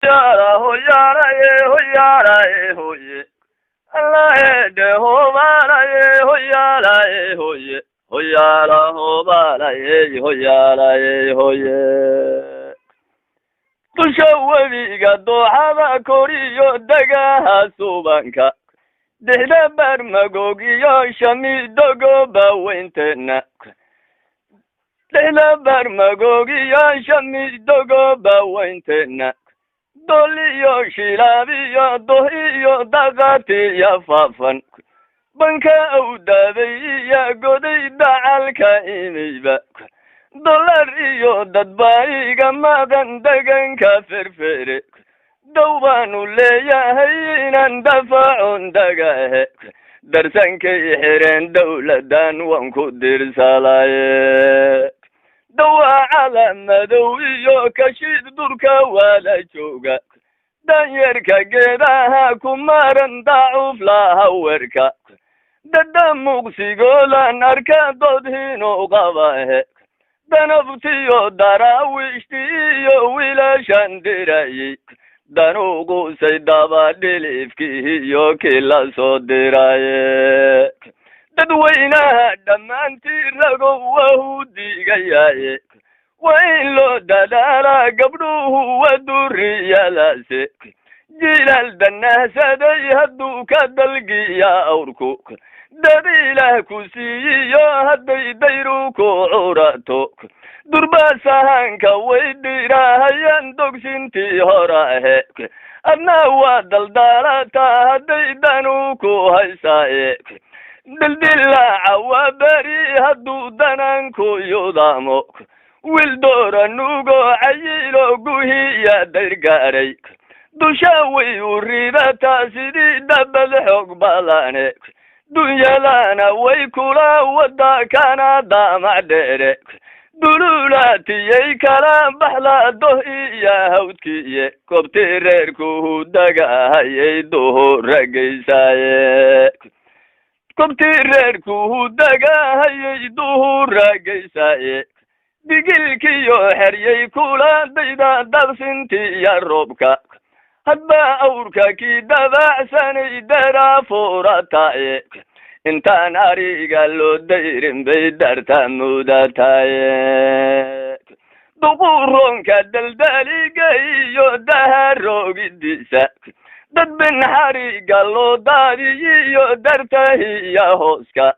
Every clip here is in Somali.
Hoyaalaye hoyaalaye hoye allaheedhe hobaalaye hoyaalaye hoye hoyaala hobaalaye hoyaalaye hoye. Dusha webiga dooxada koriyo degaha subanka dixda barmagoog iyo shamidogoba weynteena, dixda barmagoog iyo shamidogoba weynteena, doliyo shilaabiyo doh iyo daqatiya faafan banka awdaaday iyo goday dacalka imayba dolar iyo dadbaa iga maqan deganka ferfere dow baanu leeyahay inaan dafacon dagahe darsankay xireen dowladan waan ku dirsalaye. Dawaacada madow iyo kashiid durka waala jooga danyarka geedaha ku maran dacuuf laha werka dada muqsigoodan arka doodhinu qabahe danabtiyo daraawiishti iyo wiilashan dirayey danuqusay daba dhilifkii iyo kii la soo diraye. Dadweynaha dhammaantii ragow wahu digayaye waa in loo dadaalaa gabdhuhu wa duriyadaase jilaal danahsaday hadduu ka dalgiya awrku dad ilaah ku siiyiyo hadday dayru ku curato durba sahanka way dhirahayaan dogsintii horahe adna waa daldaalataa hadday danu ku haysaaye. Dildilaaca waa beri hadduu dananku yudaamo wiil doora nugo cayilo guhiya dayrgaaray dusha way u ridataa sidii dabad xoog badane dunyadana way kula wada kana damac dheere dululaatiyay kala baxda doh iyo hawdkiiye koobtii reerkuhu dagahayay duhura geysaaye, kobtii reerkuhu dagahayay duhura geysaaye. Digilkiyo xeryay kula dayda dabsintiya roobka hadba awrka kii dabacsanay daraafurataaye intaan ariga loo dayrin bay darta mudataaye. Duquroonka daldaliga iyo daharoogidiisa dad bin xariga loo daadiyiyo dartahiya hooska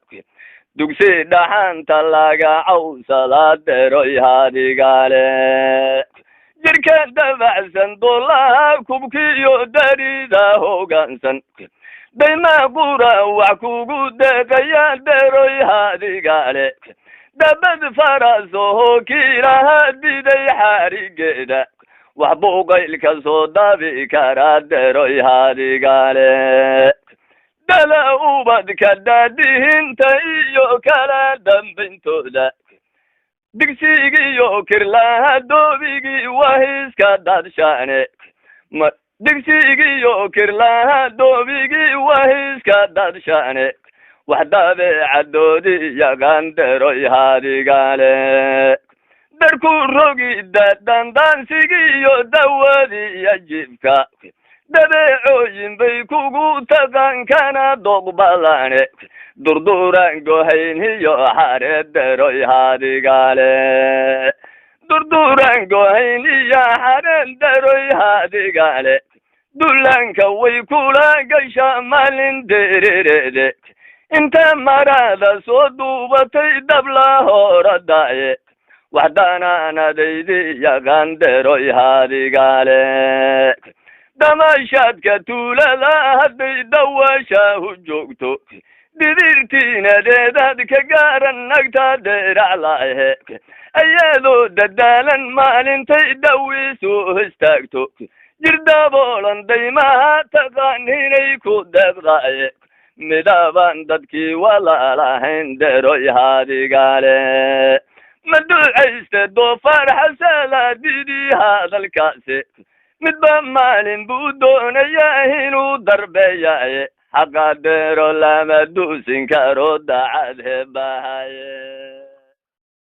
dugsi dhaxanta laga cawsadaa deroy hadigaale jirka dabacsan dolaha kubkiyo darida hoggaansan dayma qura wax kugu deeqaya deroy hadigaale dabad farasoho kiilaha diday xarigeeda wax buuqaylka soo dabi karaa deroy hadigaale dala ubadka daadihinta iyo kala dambintooda digsigiyo kirlaha doobigii wahiska dadshaane, digsigiyo kirlaha doobigii wahiska dadshaane wax dabeecadoodi yaqaan deroy hadigaale darku rogida dandaansigiyo dawadi iyo jiibka dabeecooyin bay kugu taqaan kana doqbalane durduran gohayn iyo xare deroy hadigaale durduran gohayn iyo xaren deroy hadigaale dullaanka way kula gashaa maalin derireede inta marada soo duubatay dabla horadaaye wax danaanadaydi yaqaan deroy hadigaale damashaadka tuulada hadday dawashaahu joogto didirtiinadeedaad ka gaaran nagta deraclaahe ayadoo dadaalan maalintay dawiisu istaagto jirdaboolan daymaha taqaan inay ku deeqdaaye midabaan dadkii walaalahayn deroy hadigaale ma ducayste doofaar xasala didii hadalkaasi midba maalin buu doonayaa inuu darbeeyaaye xaqa deero lama duusin karo dacad hebahaye.